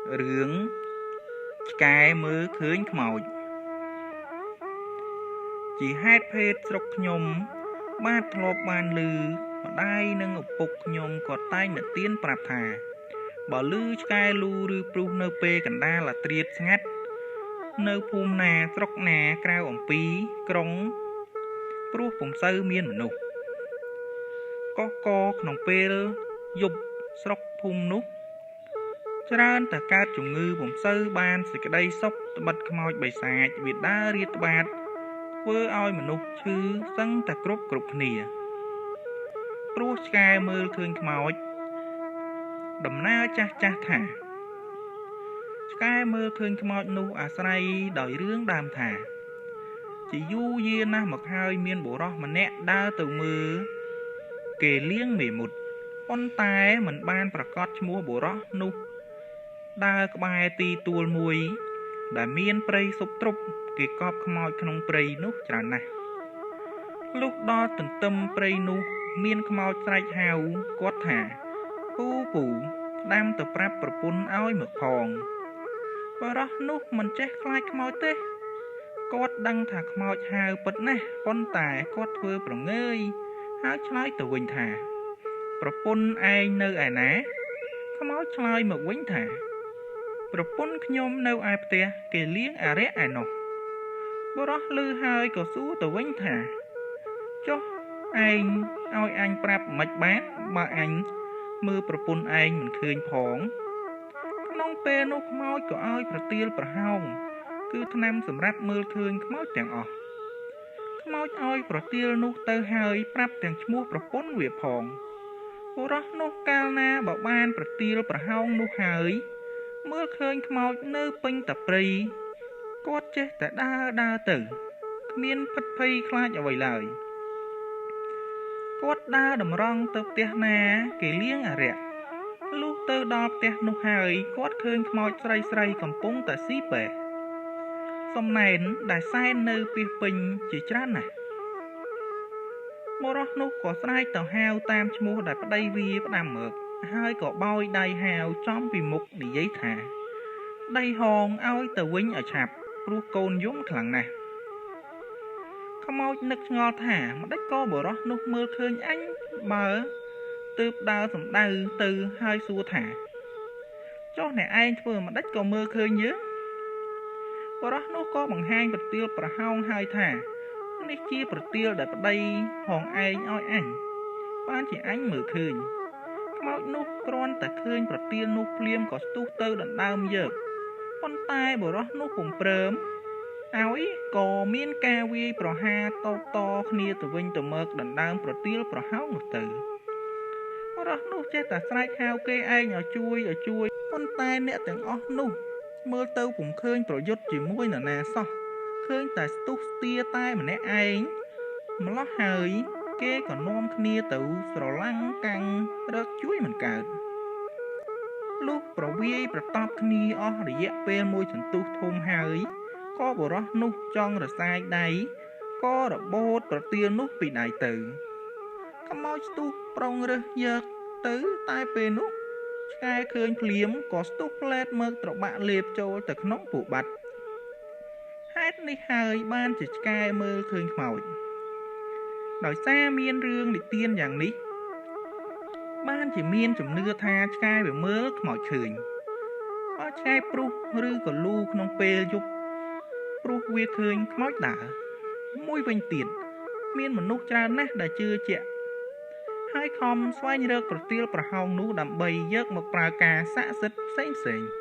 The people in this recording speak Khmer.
រឿងឆ្កែមើលឃើញខ្មោចជាហេតុភេទស្រុកខ្ញុំបាទធ្លាប់បានឮម្ដាយនិងឪពុកខ្ញុំក៏តែងនិទានប្រាប់ថាបើឮឆ្កែលូឬព្រុសនៅពេលកណ្ដាលអាត្រៀតស្ងាត់នៅភូមិណាស្រុកណាក្រៅអំពីក្រុងព្រោះពុំសូវមានមនុស្សកុះកក្នុងពេលយប់ស្រុកភូមិនោះច្រើនតែកើតជំងឺពុំសូវបានសេចក្តីសុខត្បិតខ្មោចបិសាចវាដើររាតត្បាតធ្វើឲ្យមនុស្សឈឺសឹងតែគ្រប់គ្នាព្រោះឆ្កែមើលឃើញខ្មោចដំណើរចាស់ចាស់ថាឆ្កែមើលឃើញខ្មោចនោះអាស្រ័យដោយរឿងដើមថាជាយូរយារណាស់មកហើយមានបុរសម្នាក់ដើរទៅមើលគេលៀងមេមត់ប៉ុន្តែមិនបានប្រកាសឈ្មោះបុរសនោះដើរក្បែរទីទួលមួយដែលមានព្រៃសុបទ្រប់គេកប់ខ្មោចក្នុងព្រៃនោះច្រើនណាស់លុះដល់ទន្ទឹមព្រៃនោះមានខ្មោចស្រែកហៅគាត់ថាពូពូផ្ដាំទៅប្រាប់ប្រពន្ធឲ្យមកផងបុរសនោះមិនចេះខ្លាចខ្មោចទេគាត់ដឹងថាខ្មោចហៅពិតណាស់ប៉ុន្តែគាត់ធ្វើប្រងើយហើយឆ្លើយទៅវិញថាប្រពន្ធឯងនៅឯណាខ្មោចឆ្លើយមកវិញថាប្រពន្ធខ្ញុំនៅឯផ្ទះគេលៀងអារក្សឯនោះបុរសឮហើយក៏សួរទៅវិញថាចុះឯងឲ្យអញប្រាប់មិនបានបើអញមើលប្រពន្ធឯងមិនឃើញផងក្នុងពេលនោះខ្មោចក៏ឲ្យប្រទាលប្រហោងគឺថ្នាំសម្រាប់មើលឃើញខ្មោចទាំងអស់ខ្មោចឲ្យប្រទាលនោះទៅហើយប្រាប់ទាំងឈ្មោះប្រពន្ធវាផងបុរសនោះកាលណាបើបានប្រទាលប្រហោងនោះហើយមើលឃើញខ្មោចនៅពេញតែព្រៃគាត់ចេះតែដើរទៅគ្មានភិតភ័យខ្លាចអ្វីឡើយគាត់ដើរតម្រង់ទៅផ្ទះណាគេលៀងអារក្សលុះទៅដល់ផ្ទះនោះហើយគាត់ឃើញខ្មោចស្រីៗកំពុងតែស៊ីពែសំណែនដែលសែននៅពីពេញជាច្រើនណាស់បុរសនោះក៏ស្រែកទៅហៅតាមឈ្មោះដែលប្តីវាផ្ដាំមកហើយក៏បោយដៃហៅចំពីមុខនិយាយថាប្តីហងឲ្យទៅវិញឲ្យឆាប់ព្រោះកូនយំខ្លាំងណាស់ខ្មោចនឹកឆ្ងល់ថាម្ដេចក៏បុរសនោះមើលឃើញអញបើទើបដើរសំដៅទៅហើយសួរថាចុះអ្នកឯងធ្វើម្ដេចក៏មើលឃើញយើងបុរសនោះក៏បង្ហាញប្រទាលប្រហោងហើយថានេះជាប្រទាលដែលប្តីហងឯងឲ្យអញបានជាអញមើលឃើញខ្មោចនោះគ្រាន់តែឃើញប្រទាលនោះភ្លាមក៏ស្ទុះទៅដណ្ដើមយកប៉ុន្តែបុរសនោះពុំព្រមឲ្យក៏មានការវាយប្រហារតបតគ្នាទៅវិញទៅមកដណ្ដើមប្រទាលប្រហោងនោះទៅបុរសនោះចេះតែស្រែកហៅគេឯងឲ្យជួយឲ្យជួយប៉ុន្តែអ្នកទាំងអស់នោះមើលទៅពុំឃើញប្រយុទ្ធជាមួយនរណាសោះឃើញតែស្ទុះស្ទាតែម្នាក់ឯងម្លោះហើយគេក៏នាំគ្នាទៅស្រឡាំងកាំងរកជួយមិនកើតលុះប្រវាយប្រតប់គ្នាអស់រយៈពេលមួយសន្ទុះធំហើយក៏បុរសនោះចង់រសាយដៃក៏របូតប្រទាលនោះពីដៃទៅខ្មោចស្ទុះប្រុងរើសយកទៅតែពេលនោះឆ្កែឃើញភ្លាមក៏ស្ទុះផ្លែតមកត្របាក់លេបចូលទៅក្នុងពោះបាត់ហេតុនេះហើយបានជាឆ្កែមើលឃើញខ្មោចដោយសារមានរឿងនិទានយ៉ាងនេះបានជាមានជំនឿថាឆ្កែវាមើលខ្មោចឃើញបើឆ្កែព្រុសឬក៏លូក្នុងពេលយប់ព្រោះវាឃើញខ្មោចដើរមួយវិញទៀតមានមនុស្សច្រើនណាស់ដែលជឿជាក់ហើយខំស្វែងរកប្រទាលប្រហោងនោះដើម្បីយកមកប្រើការស័ក្តិសិទ្ធិផ្សេងៗ។